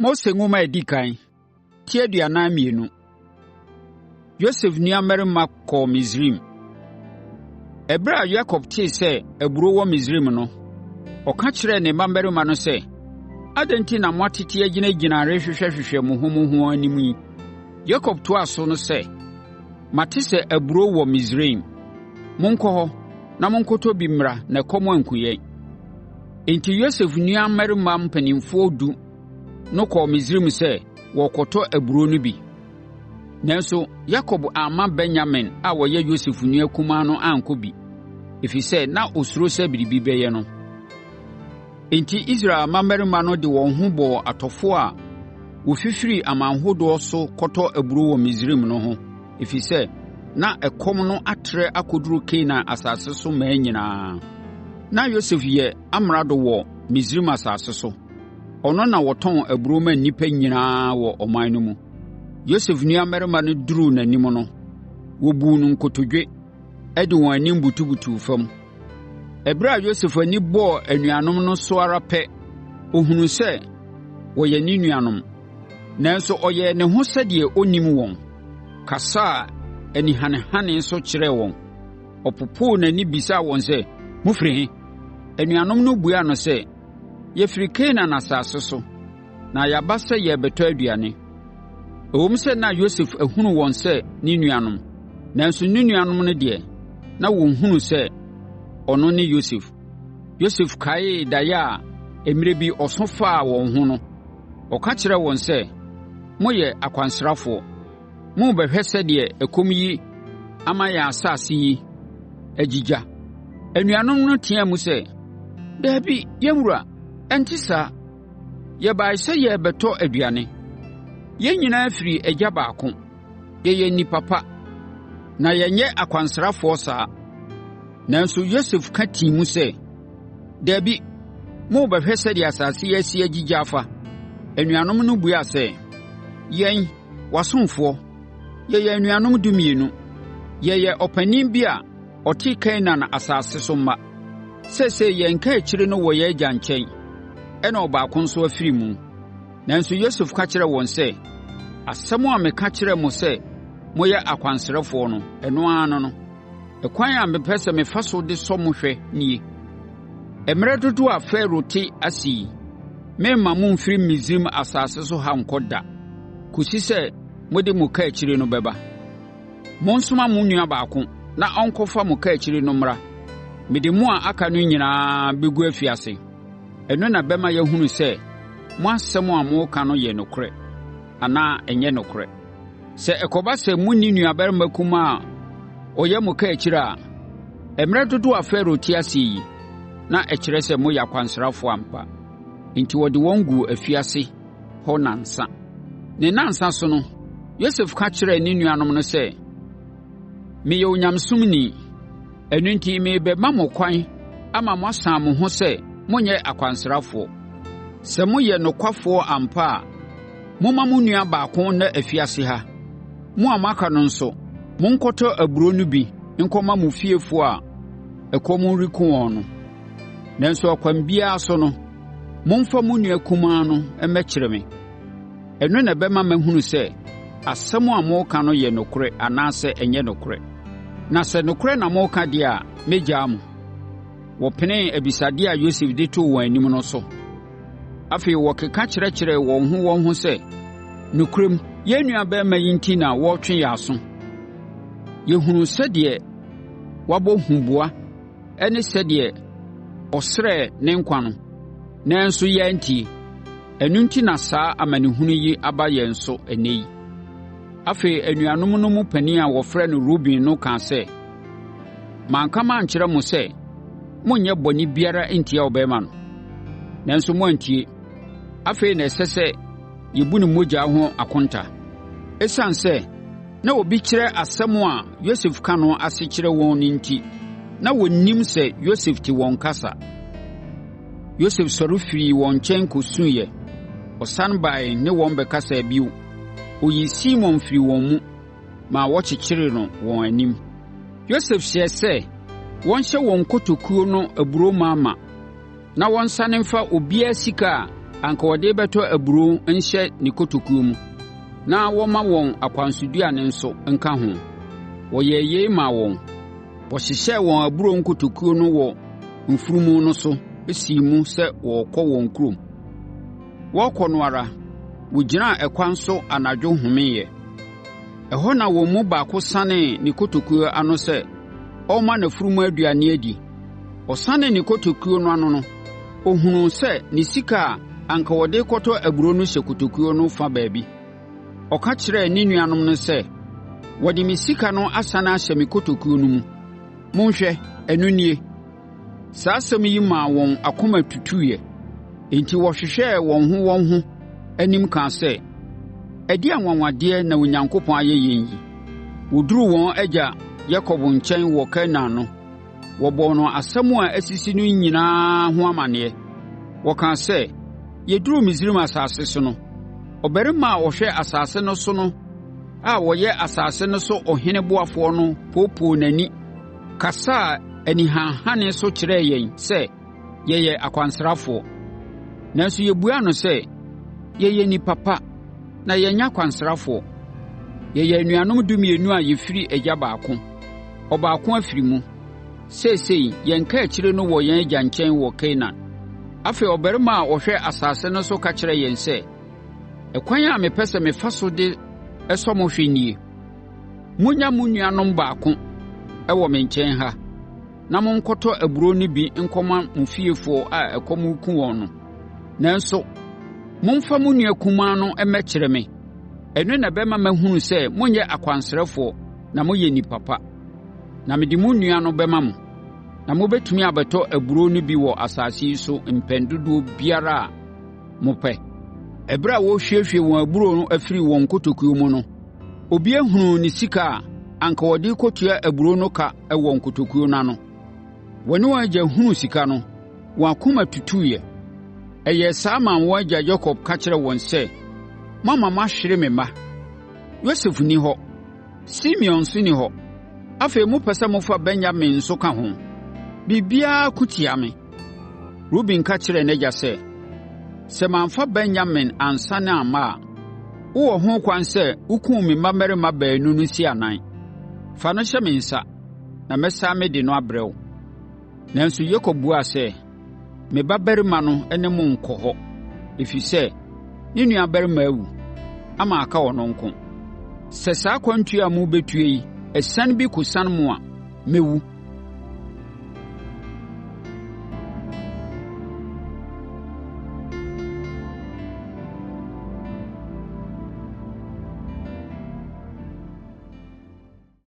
Mose Nwoma a ɛdi kan, ti 42. Yosef nuammarima kɔ Misraim. Ɛberɛ a Yakob tee sɛ aburoo wɔ Misraim no, ɔka kyerɛɛ ne mmammarima no sɛ, “Adɛn enti na moatete agyinagyina rehwehwɛhwehwɛ mo ho mo ho anim yi?” Yakob toaa so sɛ, “Mate sɛ aburoo wɔ Misraim. Monkɔ hɔ, na monkɔtɔ bi mmra na ɛkɔm ankum yɛn.” Enti, Yosef nuammarima mpanimfoɔ edu no kɔɔ Misraim sɛ wɔrekɔtɔ aburoo no bi. Nanso, Yakob amma Benyamin a ɔyɛ Yosef nua kumaa no ankɔ bi, ɛfiri sɛ, na ɔsuro sɛ biribi bɛyɛ no. Enti, Israel mmammarima no de wɔn ho bɔɔ atɔfoɔ a wɔfifiri aman ahodoɔ so kɔtɔ aburoo wɔ Misraim no ho, ɛfiri sɛ, na ɛkɔm no atrɛ akɔduru Kanaan asase so mmaa nyinaa. Na Yosef yɛ amrado wɔ Misraim asase so. Ɔno na ɔtɔn aburoo ma nnipa nyinaa wɔ ɔman no mu. Yosef nuammarima no duruu n'anim no, wɔbuu no nkotodwe, de wɔn anim butubutuu fam. Ɛberɛ a Yosef ani bɔɔ anuanom no so ara pɛ, ɔhunuu sɛ wɔyɛ ne nuanom. Nanso, ɔyɛɛ ne ho sɛdeɛ ɔnnim wɔn, kasaa anihanehane so kyerɛɛ wɔn. Ɔpopoo n'ani bisaa wɔn sɛ, “Mofiri he?” Anuanom no buaa no sɛ, “Yɛfiri Kanaan asase so, na yɛaba sɛ yɛrebɛtɔ aduane.” Ɛwom sɛ na Yosef ahunu wɔn sɛ ne nuanom, nanso ne nuanom no deɛ, na wɔnhunuu sɛ ɔno ne Yosef. Yosef kaee daeɛ a mmerɛ bi ɔso faa wɔn ho no, ɔka kyerɛɛ wɔn sɛ, “Moyɛ akwansrafoɔ! Morebɛhwɛ sɛdeɛ ɛkɔm yi ama yɛn asase yi agyigya.” Anuanom no teaam sɛ, “Dabi, yɛn wura, ɛnte saa. Yɛbaeɛ sɛ yɛrebɛtɔ aduane. Yɛn nyinaa firi agya baako. Yɛyɛ nnipa pa, na yɛnyɛ akwansrafoɔ saa.” Nanso, Yosef ka tii mu sɛ, “Dabi, morebɛhwɛ sɛdeɛ asase yi asi agyigya afa.” Anuanom no buaa sɛ, “Yɛn, w'asomfoɔ, yɛyɛ anuanom dumienu. Yɛyɛ ɔpanin bi a ɔte Kanaan asase so mma. Seesei, yɛn kaakyire no wɔ yɛn agya nkyɛn, ɛnna ɔbaako nso afiri mu.” Nanso, Yosef ka kyerɛɛ wɔn sɛ, “Asɛm a meka kyerɛɛ mo sɛ moyɛ akwansrafoɔ no, ɛno ara ne no. Ɛkwan a mepɛ sɛ mefa so de sɔ mo hwɛ nie: Mmerɛ dodoɔ a Farao te ase yi, meremma mo mfiri Misraim asase so ha nkɔ da, kɔsi sɛ mode mo kaakyire no bɛba. Monsoma mo nua baako na ɔnkɔfa mo kaakyire no mmra. Mede mo a aka no nyinaa bɛgu afiase. Ɛno na ɛbɛma yɛahunu sɛ, mo asɛm a moreka no yɛ nokorɛ anaa ɛnyɛ nokorɛ. Sɛ ɛkɔba sɛ monni nuabarima kumaa a ɔyɛ mo kaakyire a, mmerɛ dodoɔ a Farao te ase yi, na ɛkyerɛ sɛ moyɛ akwansrafoɔ ampa.” Enti, wɔde wɔn guu afiase hɔ nnansa. Ne nnansa so no, Yosef ka kyerɛɛ ne nuanom no sɛ, “Meyɛ onyamesomni, ɛno enti merebɛma mo ɛkwan ama moasane mo ho sɛ monyɛ akwansrafoɔ. Sɛ moyɛ nokwafoɔ ampa a, momma mo nua baako nna afiase ha. Mo a moaka no nso, monkɔtɔ aburoo no bi nkɔma mo fiefoɔ a ɛkɔm rekum wɔn no. Nanso, ɛkwan biara so no, momfa mo nua kumaa no mmɛkyerɛ me. Ɛno na ɛbɛma mahunu sɛ, asɛm a moreka no yɛ nokorɛ anaasɛ ɛnyɛ nokorɛ. Na sɛ nokorɛ na moreka deɛ a, mɛgyaa mo.” Wɔpenee abisadeɛ a Yosef de too wɔn anim no so. Afei, wɔkeka kyerɛkyerɛɛ wɔn ho wɔn ho sɛ, “Nokorɛm, yɛn nuabarima yi enti na wɔretwe yɛn aso. Yɛhunuu sɛdeɛ wabɔ huboa ne sɛdeɛ ɔsrɛɛ ne nkwa no, nanso yɛantie. Ɛno enti na saa amanehunu yi aba yɛn so ɛnnɛ yi.” Afei, anuanom no mu panin a wɔfrɛ no Ruben no kaa sɛ, “Manka mankyerɛ mo sɛ monnyɛ bɔne biara ntia ɔbarima no? Nanso moantie. Afei na ɛsɛ sɛ yɛbu ne mogya ho akonta.” Esiane sɛ na obi kyerɛ asɛm a Yosef ka no ase kyerɛ wɔn no enti, na wɔnnim sɛ Yosef te wɔn kasa. Yosef sɔre firii wɔn nkyɛn kɔsuiɛ. Ɔsane baeɛ ne wɔn bɛkasaa bio. Ɔyii Simeon firii wɔn mu, ma wɔkyekyeree no wɔn anim. Yosef hyɛɛ sɛ wɔnhyɛ wɔn nkotokuo no aburoo ma ma, na wɔnsane mfa obiara sika a anka ɔde rebɛtɔ aburoo nhyɛ ne kotokuo mu, na wɔmma wɔn akwansoduane nso nka ho. Wɔyɛɛ yei maa wɔn. Wɔhyehyɛɛ wɔn aburoo nkotokuo no wɔ mfunumu no so, siim sɛ wɔrekɔ wɔn kurom. Wɔrekɔ no ara, wɔgyinaa ɛkwan so anadwo homeeɛ. Ɛhɔ na wɔn mu baako sanee ne kotokuo ano sɛ ɔrema n'afunumu aduane adi. Ɔsanee ne kotokuo no ano no, ɔhunuu sɛ ne sika a anka ɔde rekɔtɔ aburoo no hyɛ kotokuo no fa baabi. Ɔka kyerɛɛ ne nuanom no sɛ, “Wɔde me sika no asane ahyɛ me kotokuo no mu. Monhwɛ, ɛno nie!” Saa asɛm yi maa wɔn akoma tutuiɛ. Enti, wɔhwehwɛɛ wɔn ho wɔn ho anim kaa sɛ, “Ɛdeɛn anwanwadeɛ na Onyankopɔn ayɛ yɛn yi?” Wɔduruu wɔn agya Yakob nkyɛn wɔ Kanaan no, wɔbɔɔ no nsɛm a asisi no nyinaa ho amaneɛ. Wɔkaa sɛ, “Yɛduruu Misraim asase so no, ɔbarima a ɔhwɛ asase no so no a ɔyɛ asase no so ɔhene ɔboafoɔ no poopoo n'ani, kasaa anihanehane so kyerɛɛ yɛn sɛ yɛyɛ akwansrafoɔ. Nanso, yɛbuaa no sɛ, ‘Yɛyɛ nnipa pa na yɛnyɛ akwansrafoɔ. Yɛyɛ anuanom dumienu a yɛfiri agya baako. Ɔbaako afiri mu. Seesei, yɛn kaakyire no wɔ yɛn agya nkyɛn wɔ Kanaan.’ Afei, ɔbarima a ɔhwɛ asase no so ka kyerɛɛ yɛn sɛ, ‘Ɛkwan a mepɛ sɛ mefa so de sɔ mo hwɛ nie: Monnya mo nuanom baako wɔ me nkyɛn ha, na monkɔtɔ aburoo no bi nkɔma mo fiefoɔ a ɛkɔm rekum wɔn no. Nanso, momfa mo nua kumaa no mmɛkyerɛ me. Ɛno na ɛbɛma mahunu sɛ monyɛ akwansrafoɔ na moyɛ nnipa pa. Na mede mo nua no bɛma mo, na mobɛtumi abɛtɔ aburoo no bi wɔ asase yi so mpɛn dodoɔ biara a mopɛ.’ Ɛberɛ a wɔrehwiehwie wɔn aburoo afiri wɔn nkotokuo mu no, obiara hunuu ne sika a anka ɔde rekɔtua aburoo no ka wɔ nkotokuo no ano. Wɔne wɔn agya hunuu sika no, wɔn akoma tutuiɛ. Ɛyɛɛ saa maa wɔn agya Yakob ka kyerɛɛ wɔn sɛ, “Moama mahwere me mma. Yosef nni hɔ. Simeon nso nni hɔ. Afei, mopɛ sɛ mofa Benyamin nso ka ho. Biribiara ko tia me!” Ruben ka kyerɛɛ n'agya sɛ, “Sɛ mamfa Benyamin ansane amma a, wowɔ ho ɛkwan sɛ wokum me mmammarima baanu no si anan. Fa no hyɛ me nsa, na mɛsane mede no abrɛ wo.” Nanso, Yakob buaa sɛ, “Me babarima no ne mo renkɔ hɔ, ɛfiri sɛ, ne nuabarima awu, ama aka ɔno nko. Sɛ saa akwantuo a morebɛtu yi, asiane bi kɔsiane mo a, mɛwu.”